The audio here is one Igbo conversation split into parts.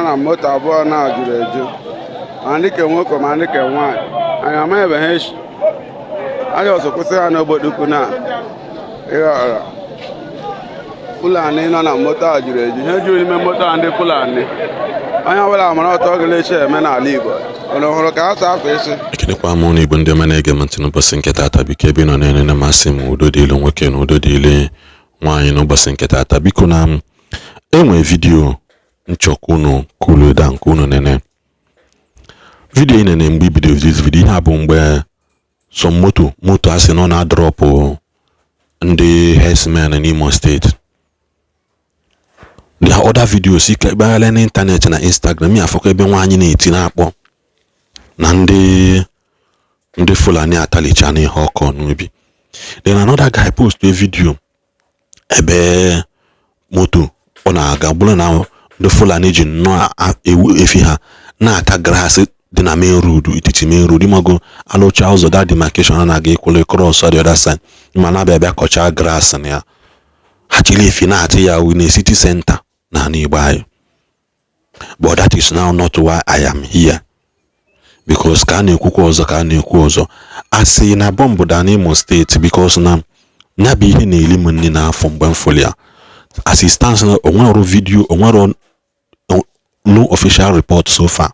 nọ na moto abụọ na juru eju, ma ndị ke nwoke ma ndị ke nwaanyị. Anyị amaghị ebe ha esi. Anyị ọzọ kwụsị ha n'Obodoukwu na ịghọrọ Fulani nọ na moto a juru eju. Ihe juru n'ime moto a, ndị Fulani. Onye ọbụla mara ọtọ ọ ga-echi eme n'ala Igbo. Unu hụrụ ka ha si afọ isi. Ekenekwa m ụnụ, Igbo ndị ọma na-ege m ntị n'ụbọchị nke taata. Biko, ebe ị nọ na-enene, masị m udo dịịlụ nwoke na udo dịịlụ nwaanyị n'ụbọchị nke taata. Biko, na m enwe video nchọkwa unu kuluda nke unu nene. Video ị nene mgbe ibido this video, ihe a bụ mgbe some moto a sị na ọ na-adrop ndị herdsmen n'Imo Steeti. The other videos ike kpagharịa n'ịntanetị na Instagram ya, afọkwa ebe nwaanyị na-eti na-akpọ na ndị Fulani atalicha n'ihe ọkọ n'ubi. Then another guy post a video ebe moto ọ na-aga bụrụ na ndị Fulani ji nnọọ ewu efi ha na-ata grass dị na main road, etiti main road. Ịmago alụcha ụzọ, that demarcation a na-aga ekwele cross the other side, ma na-abịa bịa kọchaa grass na ya, ha chiri efi na-atị ya na city center na ala Igbo anyị. But that is now not why I am here, because ka a na-ekwukwa ọzọ, ka a na-ekwu ọzọ, a sị na bọmbụ daa n'Imo Steeti, because na ya bụ ihe na-eli m nri n'afọ mgbe m fụrụ ya. As it stands na onwero video, onwero no official report so far,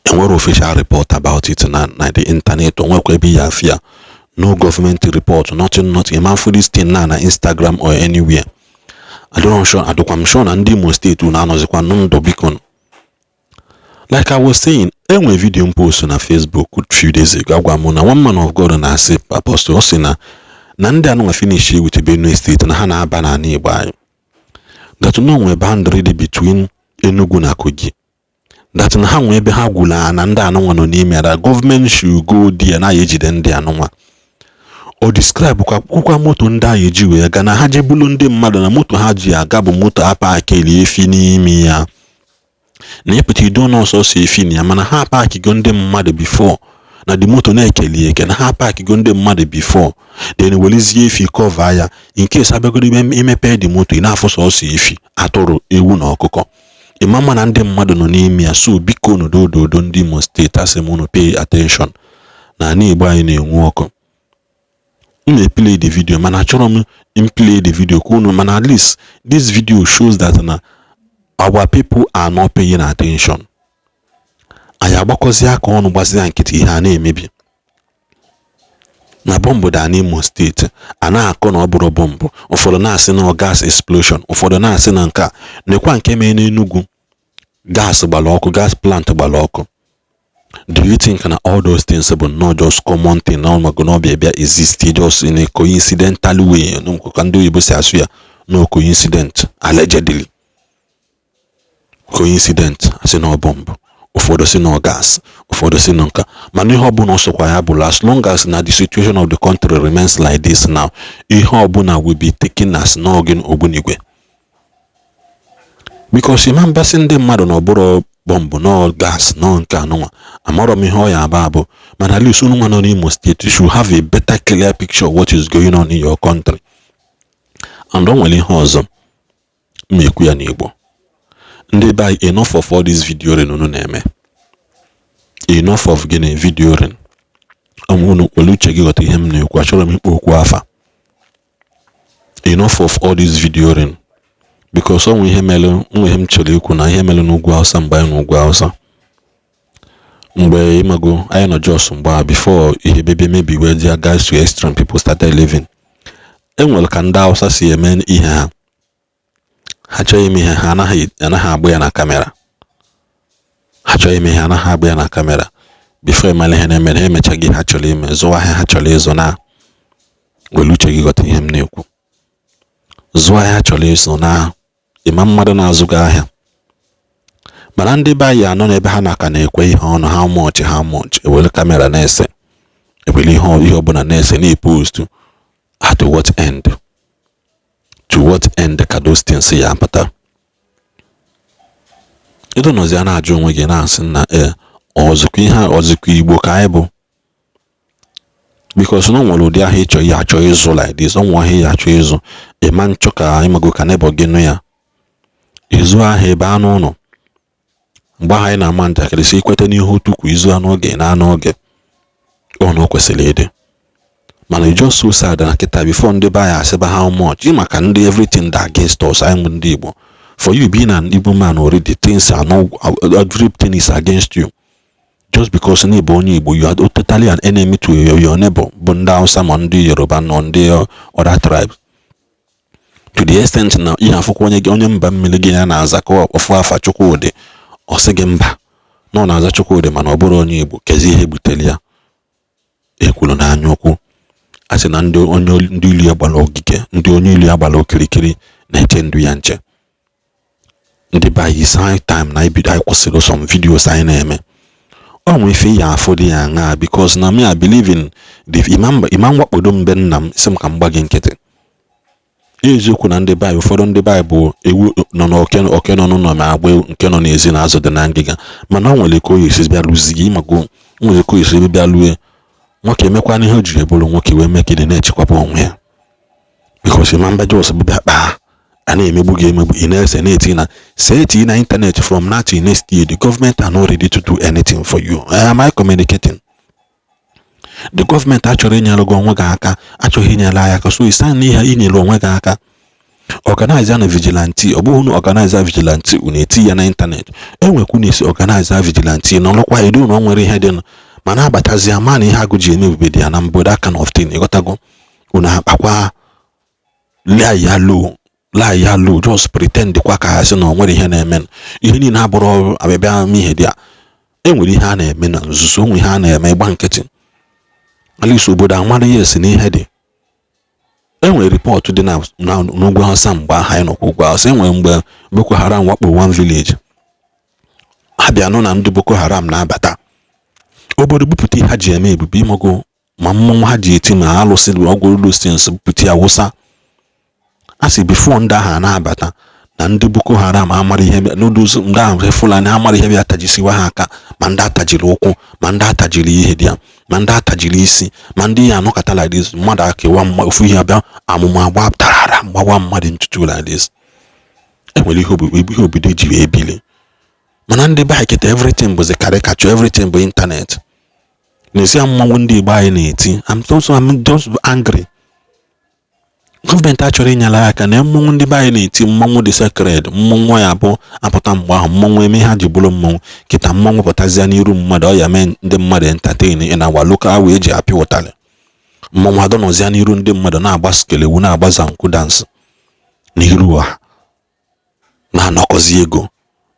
enwero official report about it na the internet. Onwekwa ebe ya afịa, no government report, nothing, nothing. Ịma fụ this thing na Instagram or anywhere. Adịrọ sure, adịkwa m sure na ndị Imo Steeti unu anọzikwa ndụ. Biko, like I was saying, enwe video m post na Facebook few days ago. Agwa m na one man of God na-asị, apostle, ọ sị na ndị anụnwa finish with Benue State, na ha na-aba n'ala Igbo anyị, that no nwee boundary dị between Enugu na Kogi, that na ha nwee ebe ha gwuru na ndị anụnwa nọ n'ime ya, that government should go there na ya ejide ndị anụnwa. O describe kwa kwukwa moto ndị ahụ eji wee gaa na ha jebulu ndị mmadụ, na moto ha ji aga bụ moto apakeli efi n'ime ya, na ịpụta ido n'ọsọsọ efi na ya, mana ha apakigo ndị mmadụ before na the moto na-ekeli eke, na ha apakigo ndị mmadụ before, then welizie efi cover ya in case abịagoro imepe the moto, ị na-afụ sọsọ efi, atụrụ, ewu na ọkụkọ, ịma mma na ndị mmadụ nọ n'ime ya. So biko, n'ododo ndị Imo Steeti, asị m unu pay attention na ala Igbo anyị na-enwu ọkụ. M na-play the video, mana achọrọ m m play the video ka unu, mana at least this video shows that na our people are not paying attention. Anyị agbakọzi aka ọnụ, gbazie nkịtị, ihe a na-emebi. Na bọmbụ daa n'Imo Steeti, a na-akọ na ọ bụrụ bọmbụ, ụfọdụ na-asị na ọ gas explosion, ụfọdụ na-asị na nke a nekwa nke mere n'Enugu, gas gbara ọkụ, gas plant gbara ọkụ. Do you think na all those things bụ not just common thing na ọmago na ọbịa bịa exist just in a coincidental way, ka ndị oyibo si asụ ya, no coincident, allegedly coincident, asị na ọ bọmbụ, ụfọdụ si na gas, ụfọdụ si na nka? Mana ihe ọbụla ọ sọkwa ya bụrụ, as long as na the situation of the country remains like this now, ihe ọbụla will be taken as n'oge ogbunigwe, because ịma mbasị ndị mmadụ na ọbụrụ bọmbụ nọ gas nọ nke anụnwa, amarọ m ihe ọ ya aba abụ. Mana at least unu nwa nọ n'Imo Steeti should have a better clear picture of what is going on in your country. And o nwere ihe ọzọ m ekwu ya n'Igbo, ndị be anyị: enough of all this video unu na-eme. Enough of gịnị? Video. Unu were uche gị ghọta ihe m na-ekwu, achọrọ m ikpo okwu afa. Enough of all this videoing, because ọ nwe ihe mere, nwe ihe m chọrọ ikwu na ihe mere n'ugwu Hausa. Mgbe anyị n'ugwu Hausa, mgbe ịmago anyị nọ Jos, mgbe a before ihe bebe mebi wee dia guys to extreme, people started living, enwere ka ndị Hausa si eme ihe ha. Ha chọọ ime ihe ha, anaghị agba ya na camera. Ha chọọ ime ihe, anaghị agba ya na camera. Before ịmara ihe na-eme, ha emechaghị ha chọrọ ime, zụọ ahịa ha chọrọ ịzụ, na were uche gị ghọta ihe m na-ekwu, zụọ ahịa ha chọrọ ịzụ, na ịma mmadụ na-azụgo ahịa. Mana ndị be anyị anọ n'ebe ha na-aka na-ekwe ihe ọnụ, how much, how much, ewere camera na-ese, ewere ihe ọbụla na-ese, na-epost. At what end? To what end ka those things ya apụta? Ịdụ nọzi a na-ajụ onwe gị, na-asị na ee, ọzụkwa ihe a, ọzụkwa Igbo ka anyị bụ, because na o nwere ụdị ahịa ịchọ ihe achọ ịzụ like this, ọ nwe ahịa ya achọ ịzụ, ịma nchọ ka ịmago ka neighbor gị nụ ya ịzụ ahịa ebe anụ ụlọ. Mgbe ahụ anyị na-ama njakịrị si ikweta n'ihe otu kwa izu anụ oge na anụ oge ọ na o kwesịrị ịdị. Mana it's just so sad na kịta, before ndị be anyị asịba how much maka ndị everything that against us. Anyị bụ ndị Igbo. For you being an Igbo man already, things are not, everything is against you. Just because na ịbụ onye Igbo, you are totally an enemy to your neighbor bụ ndị Hausa ma ndị Yoruba nọ, ndị other tribes, to the extent na ihe afụkwa onye gị, onye mba mmiri gị ya na-aza ka ofu afa Chukwudị, ọ sị gị mba, na ọ na-aza Chukwudị mana ọ bụrụ onye Igbo. Kezi ihe butere ya? Ekwuru n'anya ukwu. A sị na ndị onye ndị ilu ya gbara ogige, ndị onye ilu ya gbara okirikiri na-eche ndụ ya nche. Ndị be anyị, it's high time na ibido anyị kwụsịrị some videos anyị na-eme. Ọ nwee ife ya afụ dị ya aṅaa, because na me, I believe in the imam wakpodo mbe nna m sị m ka m gba gị nkịtị. Eziokwu na ndị be anyị, ụfọdụ ndị be anyị bụ ewu nọ n'oke, oke nọ n'ụlọ ma agba nke nọ n'ezi na azụ dị na ngịga. Mana ọ nwere ka o esi bịa lụzi gị ịmago, nwere ka o esi bịa lue nwoke emekwana ihe o jiri bụrụ nwoke wee mee ka ị na-echekwaba onwe ya, because ịma mba jos bịa kpaa a na-emegbu gị emegbu, ị na-ese na-eti na see eti na internet from now till next year. The government are not ready to do anything for you. Am I communicating? The government achọrọ inyere gị onwe gị aka, achọghị inyere anyị aka. So ịsa na ihe inyere onwe gị aka, organize na vigilante. Ọ bụghị unu organize vigilante, unu eti ya na internet. Enwekwu na-esi organize vigilante n'ọlụkwa edu na o nwere ihe dị mana abatazi ama na ihe agụ ji eme ebube dị ya na mbụ, that kind of thing. Ịghọtago? Unu akpakwa lie ya low, lie ya low, just pretend kwa ka ha sị na o nwere ihe na-eme. Ihe niile abụrụ abịabịa ihe dị a. Enwere ihe a na-eme na nzuzo, onwe ihe a na-eme ịgba nkịtị. Alisi obodo amara ya esi na ihe dị. Enwere report dị na n'ugwu Hausa mgbe ahụ anyị nọkwa ugwu Hausa. Enwere mgbe Boko Haram wakpo one village. Ha bịa nụ na ndị Boko Haram na-abata obodo, bupụta ihe ha ji eme ebube ịmago, ma mmọnwụ ha ji eti, ma alụsị, ọgwụ those bupụta ya wụsa. A sị before ndị ahụ na-abata na ndị Boko Haram amara ihe n'ụdị ndị ahụ Fulani amara ihe bịa tajisiwa ha aka, ma ndị atajiri ụkwụ, ma ndị atajiri ihe dị ya, ma ndị atajiri isi, ma ndị ya anọkọta like this, mmadụ akewa ofu ihe abịa, amụma agba tarara mgbawa mmadụ ntutu like this. Enwere ihe obodo ji wee bili. Mana ndị be anyị kịta, everything bụzi caricature, everything bụ internet. N'ezie, mmanwụ ndị Igbo anyị na-eti, I'm just angry. Gọọmenti achọrọ inyere anyị aka na mmọnwụ ndị be anyị na-eti. Mmọnwụ dị sacred, mmọnwụ ya bụ apụta mgbe ahụ mmọnwụ eme ha ji bụrụ mmọnwụ. Kịta mmọnwụ pụtazie n'iru mmadụ, ọ ya mee ndị mmadụ entertain in our local way. Eji apịa ụtalị mmọnwụ adọnọzia n'iru ndị mmadụ, na-agba skelewu, na-agba zanku dance n'iru ha, na-anọkọzi ego.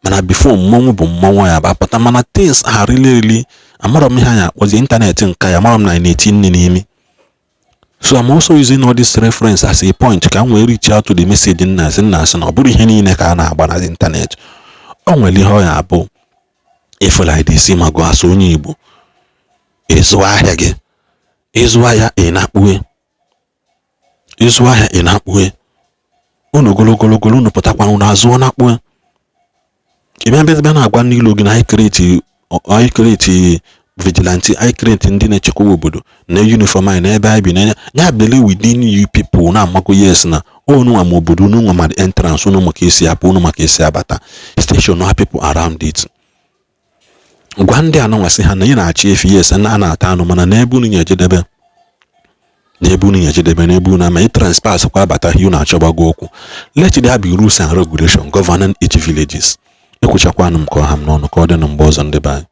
Mana before, mmọnwụ bụ mmọnwụ ya bụ apụta. Mana things are really, really, amarọ m ihe anyị akpọzi internet nka ya. Amarọ m na anyị na-eti nne n'imi. So I'm also using all this reference as a point ka m wee reach out to the message nna asị, nna asị na ọ bụrụ ihe niile ka a na-agba na internet. O nwere ihe ọ ya abụ ịfụla ma gụ asụ onye Igbo ịzụ ahịa gị, ịzụ ahịa ị na-akpughe, ịzụ ahịa ị na-akpughe unu ogologologolo, unu pụtakwa, unu azụọ na-akpughe. Ị bịa bịa na-agwa n'ilo gị na anyị create vigilante, anyị create ndị na-echekwa obodo na uniform anyị n'ebe anyị bi na ya believe within you people na-amago. Yes, na unu nwa ma obodo unu nwa, ma the entrance unu, maka esi apụ unu, maka esi abata station ha, people around it. Gwa ndị anọnwasị ha na ị na-achị efi. Yes, na a na-ata anụ, mana n'ebe unu na-ejedebe, n'ebe unu na-ejedebe, n'ebe unu ama ị trespass kwa abata ihe unu achọgbago okwu. Let there be rules and regulation governing each villages. Ekwuchakwanụ m ka ọha m n'ọnụ. Ka ọ dị na mgbe ọzọ, ndị be anyị.